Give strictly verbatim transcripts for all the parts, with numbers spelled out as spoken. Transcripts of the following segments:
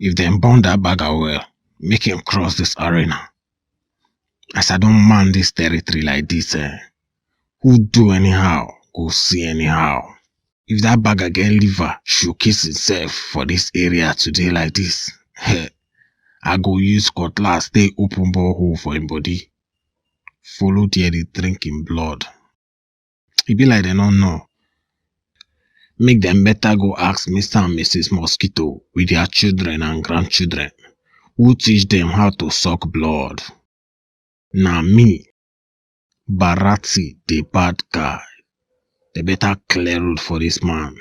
If dem burn that bagger well, make him cross this arena. As I don man this territory like this, eh, who do anyhow go see anyhow. If that bagger get liver showcase himself for this area today like this, eh, I go use cutlass take open borehole for him body. Follow there dey drink him blood. E be like dem no know. Make dem better go ask Mister and Missus Mosquito with their children and grandchildren who teach dem how to suck blood. Na me, Barati the bad guy. Dem better clear road for this man.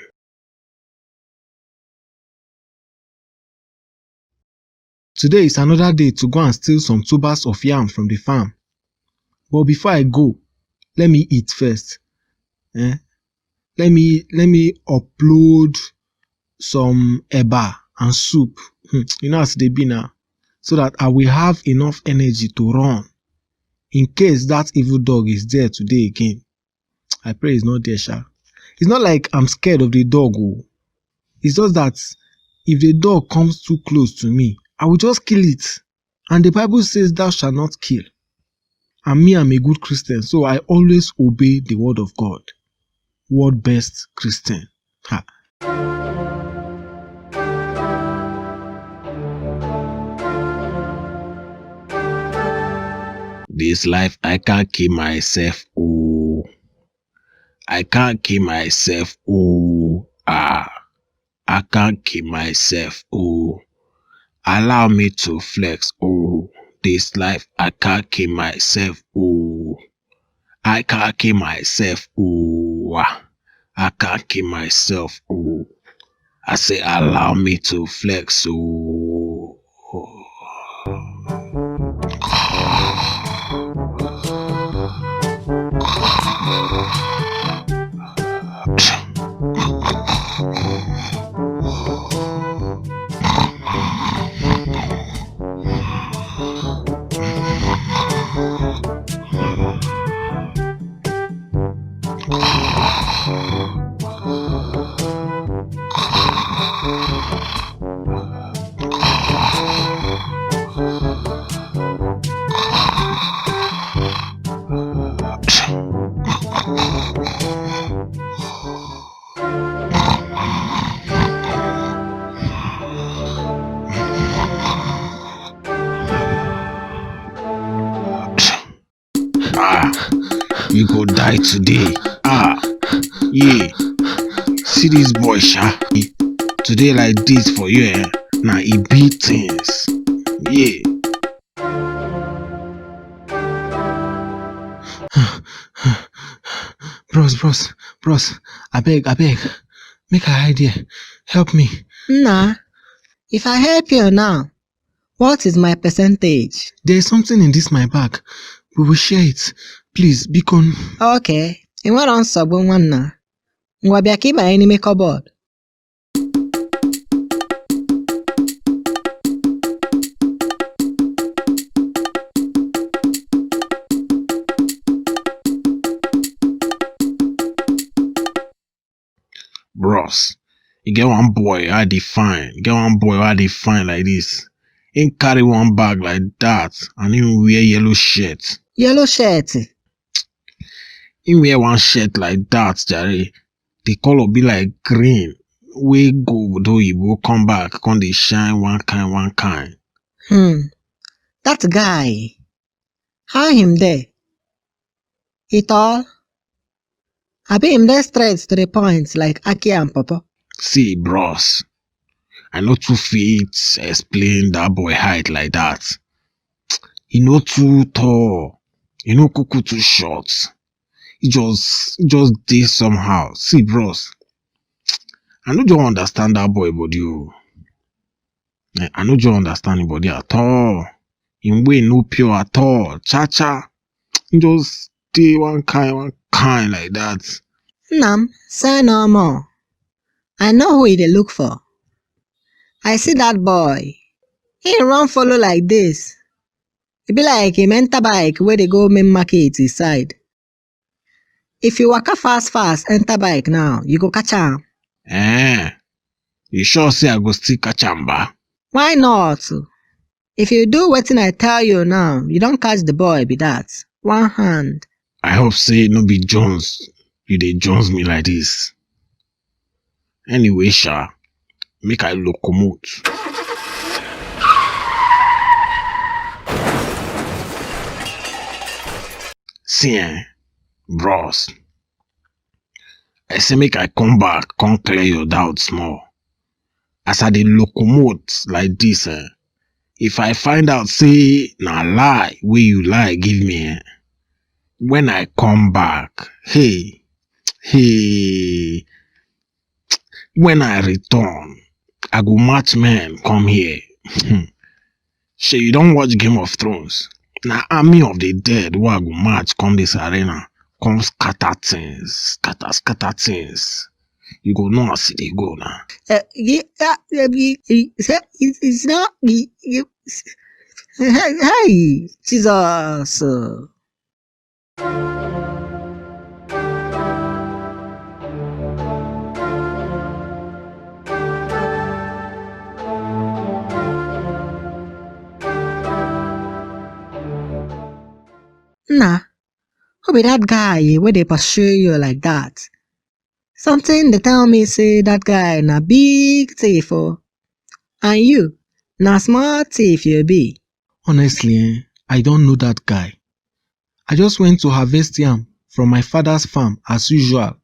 Today is another day to go and steal some tubers of yam from the farm. But before I go, let me eat first. Eh? Let me let me upload some eba and soup. Hmm, you know as they be now, so that I will have enough energy to run in case that evil dog is there today again. I pray he's not there, sha. It's not like I'm scared of the dog, oh. It's just that if the dog comes too close to me, I will just kill it. And the Bible says, "Thou shalt not kill." And me, I'm a good Christian, so I always obey the word of God. World best Christian. Ha. This life, I can't kill myself. Oh, I can't kill myself. Oh, ah, I can't kill myself. Oh, allow me to flex. Oh, this life, I can't kill myself. Oh, I can't kill myself. Oh, ah, I can't kill myself. Oh, I say, allow me to flex. Oh. Ah, you go die today. Ah, yeah. See this boy, sha. Today like this for you, eh? Now he beat things. Yeah. Bros, bros, bros, I beg, I beg. Make I hide here. Help me. Nah, if I help you now, what is my percentage? There is something in this my bag. We will share it. Please, biko. Okay. Ị nwere nsogbu, nwanna? Ngwa, bịa ka ị banye n'ime cupboard. Bros, e get one boy I dey find. E get one boy I dey find like this. Him carry one bag like that and him wear yellow shirt. Yellow shirt? Him wear one shirt like that, jare. The color be like green wey go obodo oyibo come back, come dey shine one kind, one kind. Hmm. That guy, how him dey? He tall? Abi him dey straight to the point like Aki and Pawpaw? See, bros, I no too fit explain that boy height like that. He no too tall. He no kuku too short. He just, he just dey somehow. See, bros, I no just understand that boy body o. Eh, I no just understand him body at all. Him way no pure at all. Cha cha. He just dey one kind, one kind like that. Nna m, say no more. I know who you dey look for. I see that boy. He run follow like this. E be like him enter bike wey dey go main market his side. If you waka fast fast enter bike now, you go catch am. Eh, you sure say I go still catch am, ba? Why not? If you do wetin I tell you now, you don catch the boy be that. One hand. I hope say no be Jones you dey Jones me like this. Anyway, sha, make I locomote. See, eh, bros, I say make I come back, come clear your doubt small. As I dey locomote like this, eh, if I find out say na lie wey you lie give me, eh, when I come back, hey, hey, when I return, I go match men come here. Hmm. Shey you don watch Game of Thrones? Na army of the dead wey I go match come this arena, come scatter things, scatter, scatter things. You go know as e dey go now. Uh, yeah, uh, uh, it's not. Hey, Jesus. Nah, who be that guy wey dey pursue you like that? Something dey tell me say that guy na big thief o. And you, na small thief you be. Honestly, eh, I don't know that guy. I just went to harvest yam from my father's farm as usual.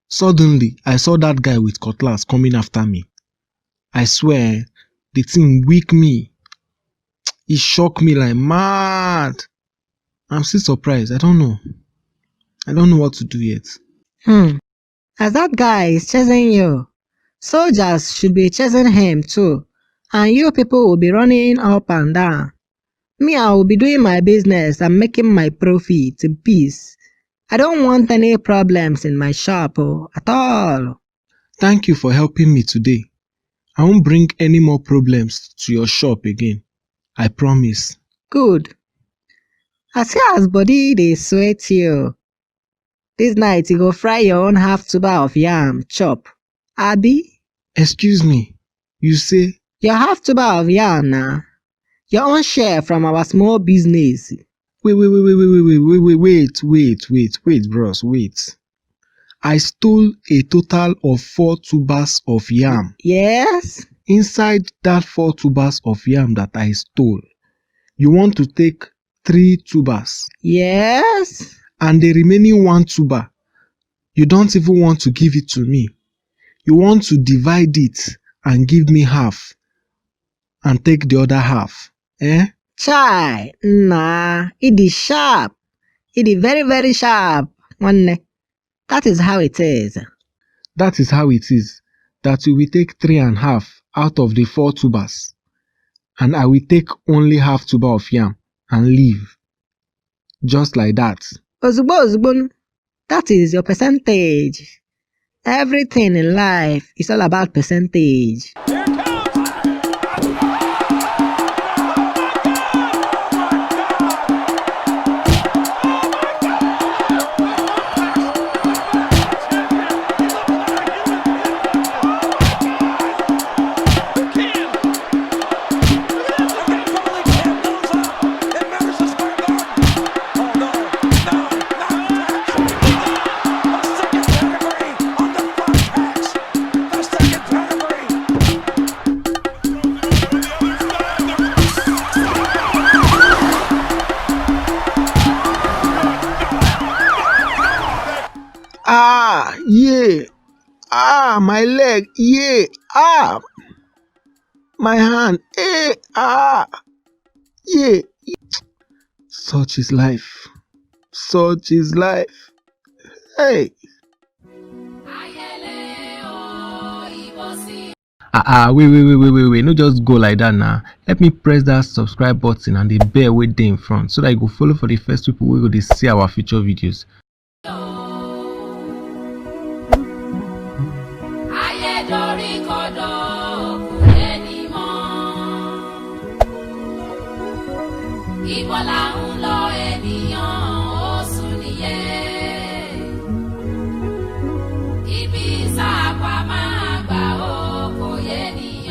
Suddenly, I saw that guy with cutlass coming after me. I swear, eh, the thing weak me. It shock me like mad. I'm still surprised. I don't know. I don't know what to do yet. Hmm. As that guy is chasing you, soldiers should be chasing him too. And you people will be running up and down. Me, I will be doing my business and making my profit in peace. I don't want any problems in my shop oh, at all. Thank you for helping me today. I won't bring any more problems to your shop again. I promise. Good. I see as body dey sweat you. This night you go fry your own half tuber of yam chop. Abi? Excuse me. You say? Your half tuber of yam na. Your own share from our small business. Wait, wait, wait, wait, wait, wait, wait, wait, wait, wait, wait, wait, wait, bros, wait. I stole a total of four tubers of yam. Yes. Inside that four tubers of yam that I stole, you want to take three tubers. Yes. And the remaining one tuber, you don't even want to give it to me. You want to divide it and give me half and take the other half. Eh? Chai, nah, it is sharp. It is very, very sharp. One, that is how it is. That is how it is. That you will take three and half out of the four tubers, and I will take only half tuber of yam and leave. Just like that. Ozugbo, ozugbo, that is your percentage. Everything in life is all about percentage. Ah, yeah. Ah, my leg. Yeah. Ah, my hand. Eh, ah, yeah. Such is life. Such is life. Hey. Ah, ah, wait, wait, wait, wait, wait, wait. No, just go like that now. Help me press that subscribe button and the bell wey dey in front so that you go follow for the first people wey go dey see our future videos. Ayé dorí kodò, kò yé ni mọ́. Ibo là ń lọ ènìyàn, ó sùn nìyẹn.